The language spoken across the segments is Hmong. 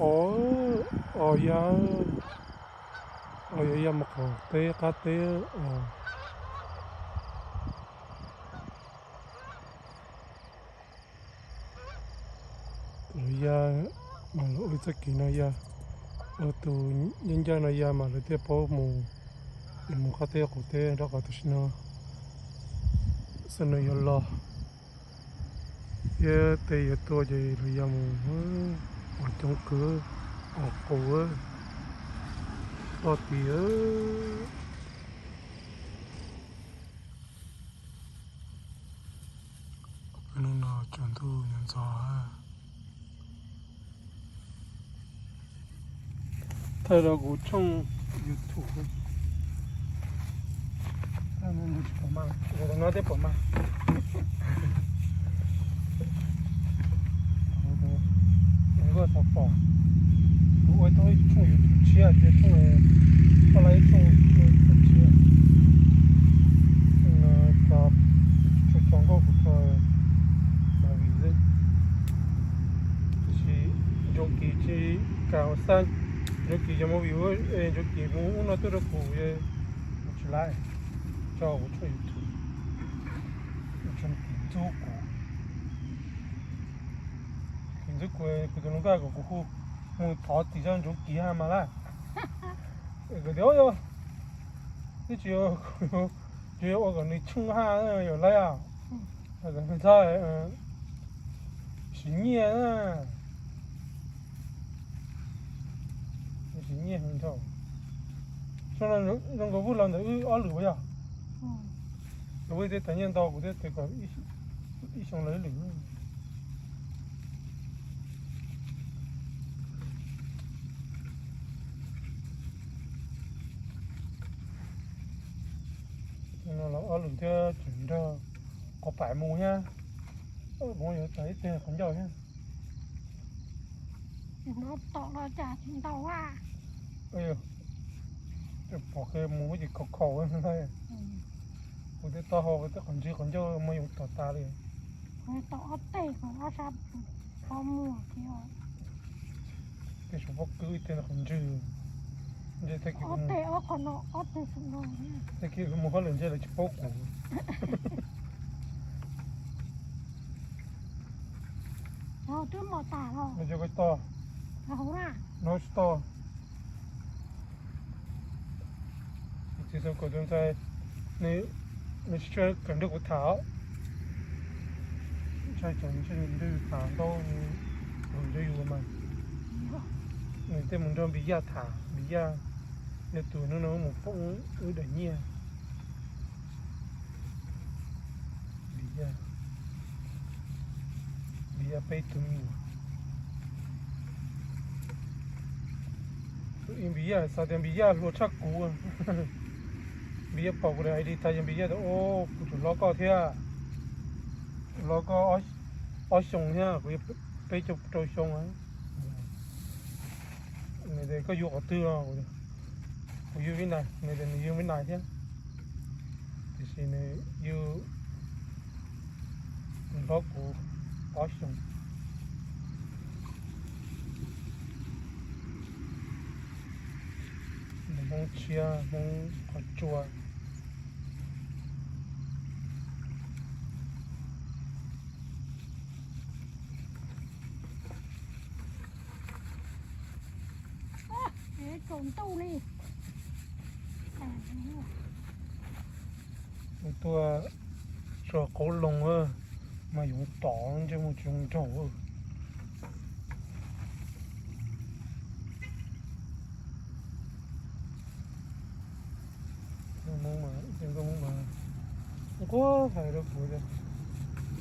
Os, os ya, os ya ya mus qaum teb qab teb os. Lawv ya mas lawv ua txoj kev no ya, ua tus ncaj ncaj no ya mas lawv thiaj paub mus, mus qab teb qaum teb rau qhov tam sim no xab neeg yuav los thiab tej yuav tuaj ces lawv ya mus os coob kawg, os qus, toj tid. Hnub no tsaus ntuj nyob ntxov. Thaij rau kuv tshooj YouTube. Ua no tej pom mas. Nkauj tau pom. Kuv ua tau ib tshooj YouTube tshiab, ces tshooj, tau lawm ib tshooj tshiab. Tso, tso nkauj kuv tso movie xwb. Tiam sis Ntsuag Kis tsis kam ua xab, Ntsuag Kis yog movie, Ntsuag Kis mus ub no tuaj rau kuv, kuv tsis laib, tso kuv tshooj YouTube. Ntsuag Kis ntxub kuv, Kis ntxub kuv, kuv tus hluas nkauj kom kuv hu mus thov txim rau Ntsuag Kis ha mas lawm. Kuv tias yog, twb tsis, tsis ua kom nws tshooj ha, yog laib, kom nws txhob siv nyiaj, siv nyiaj heev dhau. Zoo nkaus vwj los ntawm wb ob lwm puas yog? Kuv thiaj tas nyiaj ntau, kuv thiaj tes kom ib xyoo los ib lwm. No los ob lwm thiab tseem nrog quav pais mus thiab. Kuv yuav tau ib teg qhov ncauj thiab. Tom los cas tsis ntau a. Pom qe mus ces khaus khaus. Kuv tej taub hau tej qhov ntswg qhov ncauj muab yuav tom tas li. Tom ob teg, ob sab, qhov muag thiab. Tej saum pob kws tej qhov ntswg. Ntshe tag kis ob teg, ob qho no, ob teg saum no. Tag kis kuv mus hauj lwm ntshe lawv tsis paub kuv. Twb mos tas los. No cov ko toj. Hauv na. No tsis toj. Txiv Xeev Khuam tus ntxhais, nws tsis tshua kam nrog kuv tham os. Ntshai tsam nws nrog yus tham ntau, nws nrog yus mas. Nws tej mus nrog Npis Yaj tham, Npis Yaj, nws tus hnub no wb mus poob wb daim nyiaj. Npis Yaj, Npis Yaj peb tug me nyuam. Npis Yaj xav tias Npis Yaj hluas tshaj kuv. Npis Yaj pom kuv daim ID tas ces Npis Yaj tias, o, kuv tsum hlob koj thiab. Hlob koj ob xyoo thiab, kuv yog peb caug rau xyoo. Nws tias koj yug qhov twg? Kuv yug Vib Nais. Nws tias nws yug Vib Nais thiab, tiam sis nws yug, nws hlob kuv ob xyoo. Nws Hmoob Tshiab, Hmoob Qhov Tsua. Tsaus ntuj li. Tuaj tso qauv loo mas yoov tom ntsej muag tsis zoo nraug. Nkauj Hmoob mas nquag hais rau kuv tias,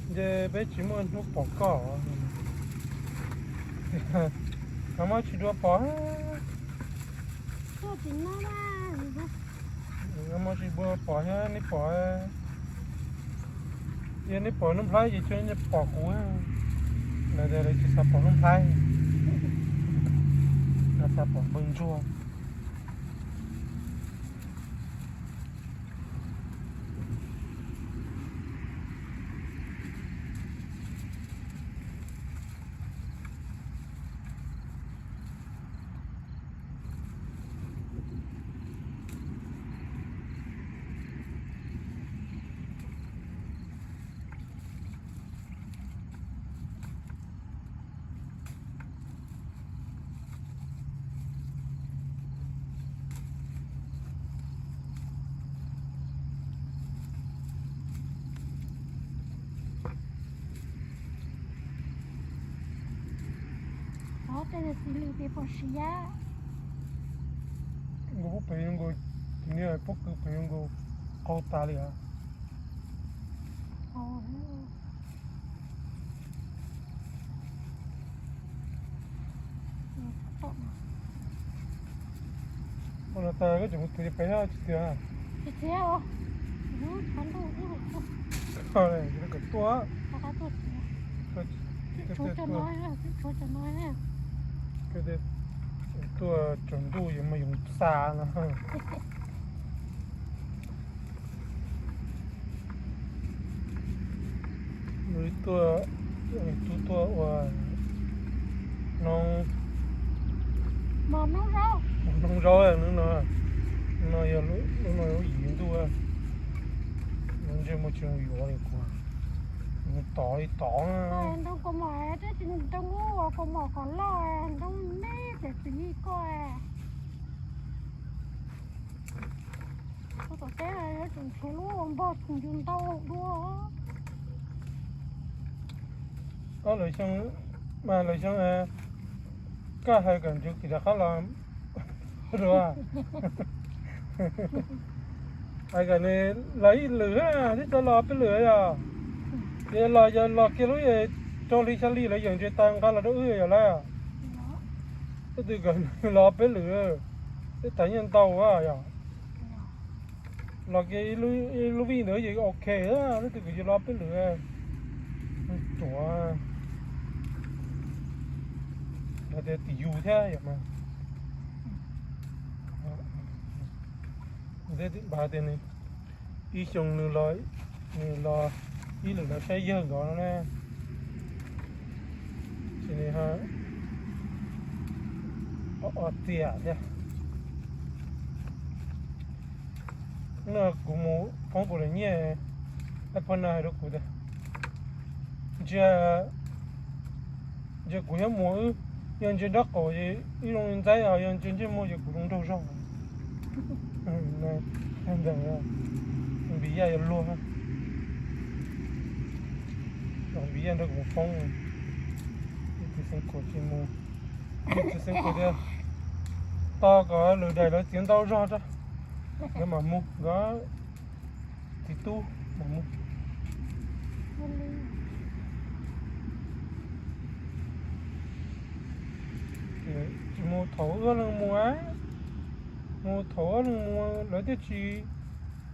ntshe peb tsis muaj hnub pom koj. Nag hmo tsis dua pom, nag hmo tsis dua pom thiab, neb pom, yog neb pom Nuj Nplhaib ces tsuas pom kuv. Lawv tias lawv tsis xav pom Nuj Nplhaib, lawv xav pom npawg Ntsuag. Tej xis lws pem pom siav. Nkaus pub pem zoo nkaus, tus niag pob kws pem zoo nkaus qaug tas li as. Ua no tas koj tseem mus txiav pem tsis tiag? Tsis txiav, tshav ntuj ub. Kom tuaj. Tuaj tsaus ntuj yuav mas yoov xa no. Nws tuaj, nws tuaj ua noob, noob zaub, noob zaub no, no yog lub no yog lub yim ntuj, ntsej muag tsis zoo yuav li kuv, nws tov li tov. Ntoo kaus mom, tab sis ntoo lub kaus mom kom loj, ntoo me ces txwv yim koj. Tom teb yuav tsum nrhiav lub npog txoos yus ntau dua. Ob lwm xyoo, mas lwm xyoo koj hais kom nrhiav kis rov qab los dua. Hais kom nws los ib lwm thiab tso los peb lwm yog. Ces los yog los kiag lub rau hli xya hli lawv yeem ntses tas nqa los rau wb yog lawm. Leej twg kom nws los peb lwm, peb tas nyiaj ntau yog. Los kiag ib lub vij ntawd ces ok, leej twg kom yus los peb lwm. Ruam, hais tias tim yus thiab yom. Npaj tias nws ib xyoo nws los, nws los ib lwm los saib yawg nkaus no na. Ces nws o txiam thiab. No kuv mus poob kuv daim nyiaj, tab pog no hais rau kuv tias, ntsia, ntsia kuv thiab muag wb, yog ntsia nraub qaum ces wb zoo li ntxaib, ho yog ntsia ntsej muag ces kuv zoo nraug zog. Ntawd, npis yaj yuav luag, npis yaj nrog kuv mus poob. Ib txiv xeev kuam tsis mus, ib txiv xeev kuam tias tos kom lwm daim lawv txiav ntau zog tso, nkawd mam mus, nkawd txiv tub mam mus. Tsis mus thaum ob leeg mus, mus thaum ob leeg mus lawv thiaj tsis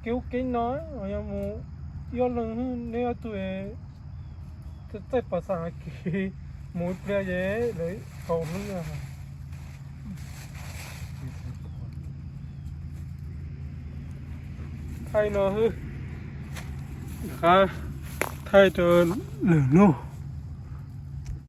kev ub kev no, yog mus ib ob leeg neb ob tug txaij pas xas kiag mus ib pliag ces lawv haus hlwb. Thaij no xwb, rov qab thaij rau lwm hnub.